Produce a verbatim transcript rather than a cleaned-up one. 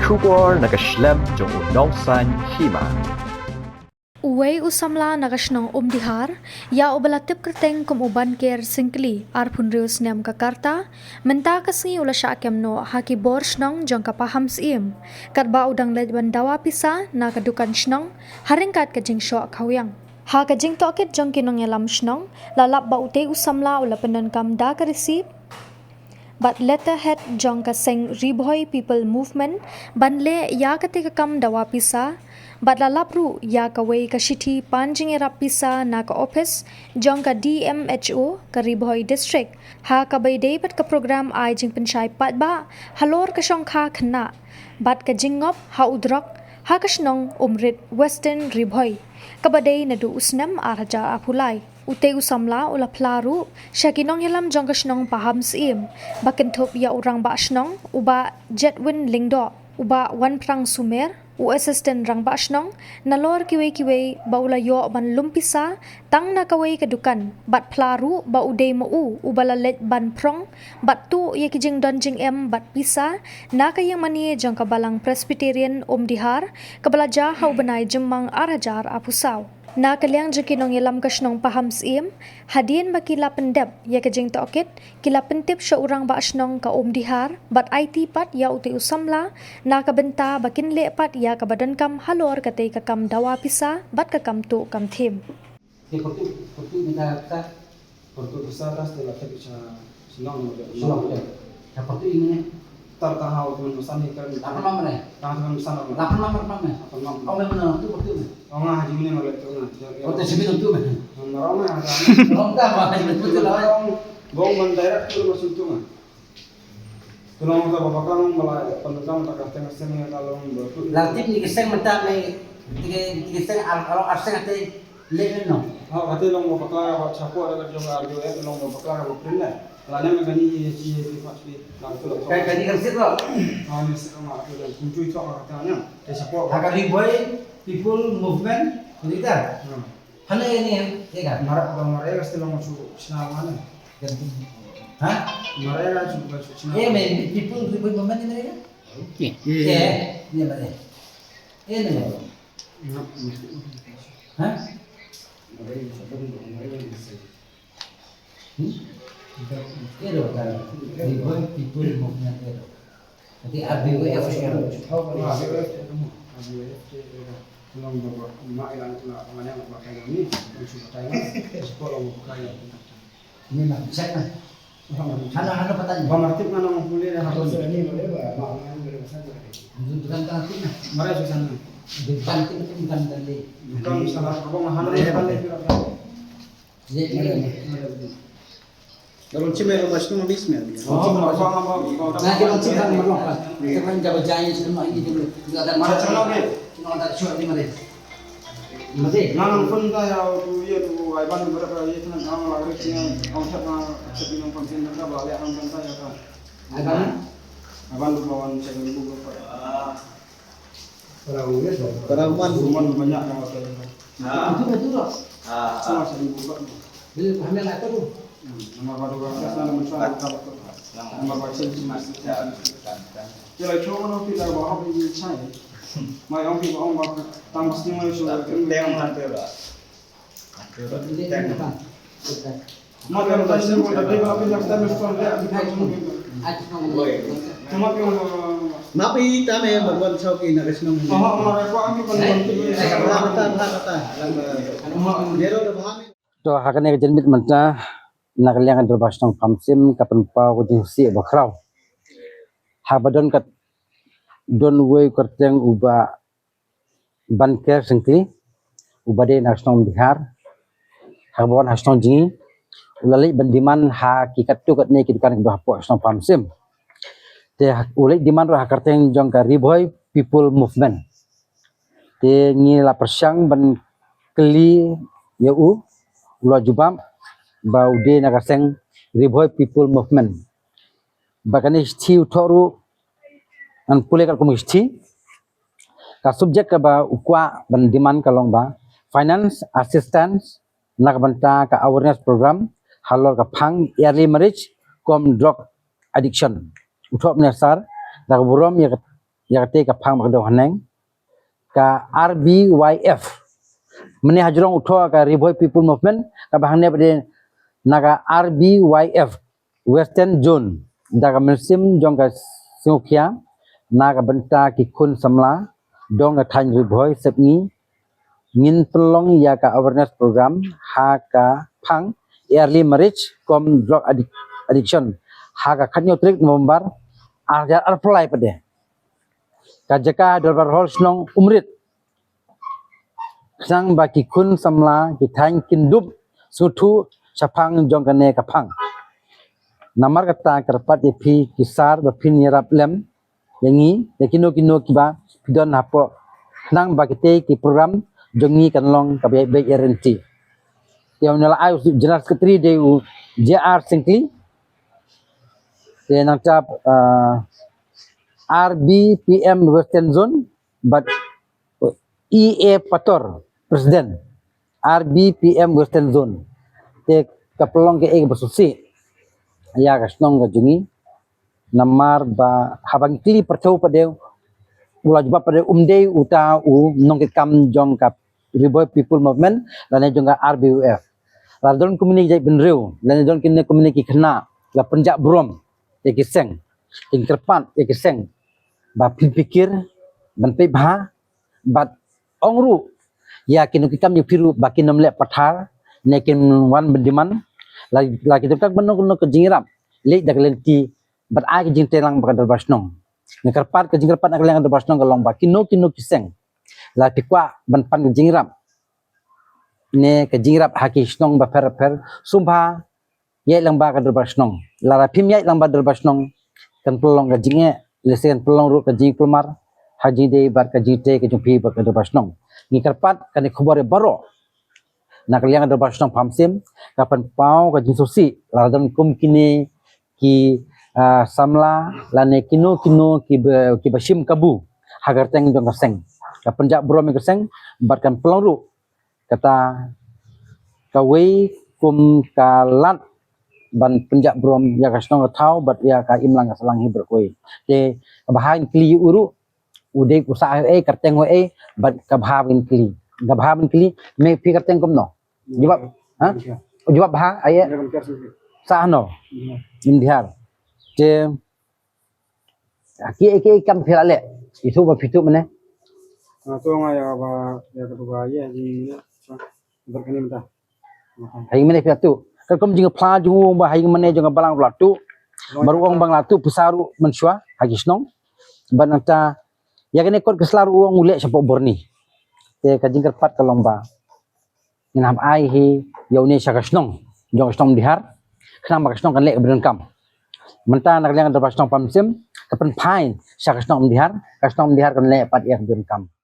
Khubor na ka shlem jong u Nongsaiñ Hima. Uwei u samla na ka shnong Umdihar, ïa uba la tip kyrteng kum u Banker Syngkli, arphew hynriew snem ka rta, mynta ka sngi u la shah kem noh ha ki bor shnong jong ka Pahamsyiem, katba u dang leit ban dawa pisa na ka dukan shnong, ha ryngkat ka jingshoh khawiang. Ha ka jingtohkit jong ki nongïalam shnong, la lap ba utei u samla u la pyndonkam da ka receipt bad letterhead jong ka seng Ri Bhoi People Movement ban leh ïa katei ka kam dawa pisa, bad la lap ruh ïa kawei ka shithi pan jingïarap pisa na ka ophis jong ka D M H O ka Ri Bhoi District, ha kaba ïadei bad ka program ai jingpynshai paidbah halor ka shongkha khynnah bad ka jingngop ha u drok ha ka shnong Umrit, Western Ri Bhoi, kaba dei naduh u snem ar hajar arphew lai. Utei u samla u la phla ruh sha ki nongïalam jong ka shnong Pahamsyiem ba kynthup ïa u rangbah shnong u Bah Jedwin Lyngdoh, u Bah Wanphrang Sumer, u assistant rangbah shnong, nalor kiwei kiwei, ba u la ïoh ban lum pisa tang na kawei ka dukan, bad phla ruh ba u dei ma u uba la leit ban prong bad tuh ïa ki jingdon jingem bad pisa na ka ïingmane jong ka Balang Presbyterian Umdihar, kaba la jia ha u bnai Jymmang ar hajar arphew saw. Na ka liang jong ki nongïalam ka shnong Pahamsyiem, hadien ba ki la pyndep ïa ka jingtohkit, ki la pyntip sha u rangbah shnong ka Umdihar bad aiti pat ïa utei u samla na ka bynta ba kin leh pat ïa kaba donkam halor katei ka kam dawa pisa bad ka kam tuh kam thiem. Te pyrtuh, pyrtuh mynta ka, pyrtuh pisa ta, te la thep sha shnong, shnong. Shnong, ya. Ta pyrtuh ïa mane? Tar ta ha u tymmen basan hi kan. Lapan mam ne? Ta ha tymmen basan. Lapan mam, lapan mam ne? Lapan mam. Ong me mane tu pyrtuh ne? Ong nga ha jingmane ma le tu nga. Oh, te simi tu me. Ong nga ong nga ha ta. Ong ta ma ha jingmane tu la. Ong, bong ban direct tu ma sun tu nga. Te long ta ba bakla long ba la pyndonkam ta ka seng, ka seng ïa ka long ba tu. La tip ni ka seng mynta ne, te ka, te ka seng ar, ar, ar seng te leh ne no. Ha, ka te long ba bakla ba chapoh da ka jong ka R B O F, long ba bakla ba print ne. La ne ka ni, ni, ni, ni, ni, ni, la tu la. Ka, ka ni ka sit lo. Ha, ni sit lo ma tu la. Kum tu i thok ka ta ne. Te chapoh. Ha ka Ri Bhoi People Movement, ni ta. Hmm. Hana ïa ni, ïa ka? Mara, ba mara ïa ka stilong chu chna wan. Ha? Mara ïa ka chu ba chu chna. Eh, me, people, people, people, man ni ka? Ye. Ye, ni mara. Eh, ni. Ha? Hmm? Ïa ro ka, people, people movement ïa ro. Nanti R B Y F M. Ini lah, check lah. Hana, hana patah ni. Bukan, bukan, bukan, bukan, bukan. Bukan salah, abang hana, hana, hana. Ka long chim ïa ka ba shnong Miss Mel. Oh, na ka long chim ka long. Ka long ka ba jai shnong ma ini tu. Ka da ma. Shnong ni ma de. Ma de. Nga nang phone ta ïa tu ïa tu ai ban ba da ïa tu nang la ri ïa ong chat na chat ni nong pam sin da ba le ong ban ta ïa ka. Ai ban. Ai ban ba wan chat ni bu ba. Para umat. Para umat. Umat banyak yang pakai. Ah. Itu betul lah. Ah, ah. Sama saya buka. Bila kami nak tahu. Hmm, nomor baru baru sana mencuat kalau tu. Nomor baru sini sini. Kira cuma nak kita bawa apa ini cai. Mai orang kita orang bawa tambah sini mai sudah. Tengok nanti lah. Nanti lah. Tengok. Map ïa tame ban wan chau ki na ka shnong. To ha kane ka janmiet mynta na ka liang ka dorbar shnong Pahamsyiem ka pynpaw ka jingsngewsih ba khraw. Haba don kat don uwei u kyrteng u Bah Banker Syngkli, uba dei na shnong Umdihar, haba wan ha shnong jong ngi, u la leit ban demand ha ki katto katne ki dukan kiba hapoh shnong Pahamsyiem. Te u leit demand ruh ha kyrteng jong ka Ri Bhoi People Movement. Te ngi la pyrshang ban kylli ïa u, u la jubab ba u dei na ka seng Ri Bhoi People Movement. Ba kane shithi u thoh ruh, ngan pule katkum shithi. Ka subject kaba u kwah ban demand ka long ba finance assistance na ka bynta ka awareness program halor ka phang early marriage kum drug addiction. U thoh mynne sir, da ka burom ïa ka ïa kata ka phang ba ka dei haneng, ka R B Y F. Mynne hajrong u thoh ka Ri Bhoi People Movement, kaba hangne pat de na ka R B Y F Western Zone, da ka mynsiem jong ka sngewkhia na ka bynta ki khun samla jong ka thaiñ Ri Bhoi sepngi, ngin pynlong ïa ka awareness program ha ka phang early marriage cum drug addic-, addiction ha ka khatñiew tarik November ar hajar arphew lai pat de. Ka jaka Dorbar Hall shnong Umrit, khnang ba ki khun samla ki thaiñ kin dup sngewthuh shaphang jong kane ka phang. Namar kata kyrpad ïa phi ki sir ba phin ïarap lem ïa ngi, ïa kino kino kiba phi don hapoh, khnang ba kitei ki program jong ngi kan long kaba ïaid beit ïaid ryntih. Te u nongïalam, u General Secretary dei u J R Syngkli. Te nangta, ah, R B P M Western Zone bad E A Pator, President R B P M Western Zone. Te ka pynlong kaei kaba sngewsih ïa ka shnong ka jong ngi. Namar ba haba ngi kylli pyrthew pat de, u la jubab pat de um dei uta u nongkitkam jong ka Ri Bhoi People Movement lane jong ka R B Y F. La don kumne ki jaitbynriew lane don kine kumne ki khynnah la pynjah burom ïa ki seng, kin kyrpad ïa ki seng ba phin pyrkhat, ban peit bha, bad ong ruh ïa ki nongkitkam jong phi ruh ba kin ym leh pathar ne kin wan ban demand. La, la ki don tang ban ong ka jingïarap, leit da ka lynti bad ai ka jingtreilang bad ka dorbar shnong. Nga kyrpad, ka jingkyrpad na ka liang ka dorbar shnong ka long ba kino kino ki seng la phi kwah ban pan ka jingïarap ne ka jingïarap ha ki shnong bapher bapher, sngewbha ïaid lang bad ka dorbar shnong. Lada phim ïaid lang bad dorbar shnong, kan pynlong ka jingeh, lehse kan pynlong ruh ka jingkulmar ha jingïadei bad ka jingïatrei ka jong phi bad ka dorbar shnong. Ngi kyrpad kane ka khubor ïa baroh na ka liang ka dorbar shnong Pahamsyiem, ka pynpaw ka jingsngewsih lada don kum kine ki, ah, samla lane kino kino kiba, kiba shim kabu ha ka kyrteng jong ka seng. Ka pynjah burom ïa ka seng bad kan pynlong ruh kata kawei kum ka lad ban pynjah burom ïa ka shnong ka thaw bad ïa ka imlang ka sahlang hi baroh kawei. Te kaba ha ngin kylli u ruh, u dei u sah ei, kyrteng ei, bad kaba ha ngin kylli. Kaba ha ngin kylli, me phi kyrteng kumno? Jubab, ha? Jubab ha, ai eh? Sah no? Imdiar. Te, ki, ki kam phi la leh? Itu ba phi tu mane? Ah, to nga ïa ba, ïa ka ba, ïa, ji, ber kani mata. Hai mane phi tu. Ka kum jingphla jong u ba hai mane jong ka balang la tu. Baroh u ong ba la tu pisa ruh mynshuwa ha ki shnong. Bad nangta ïa kane kot ka sla ruh u ong u leh shapoh Burni. Te ka jingkyrpad ka long ba ngin hap ai hi ïa une sha ka shnong jong ka shnong Umdihar, khnang ba ka shnong kan leh kaba donkam. Mynta na ka liang ka dorbar shnong Pahamsyiem ka pynphai sha ka shnong Umdihar, ka shnong Umdihar kan leh pat ïa kaba donkam.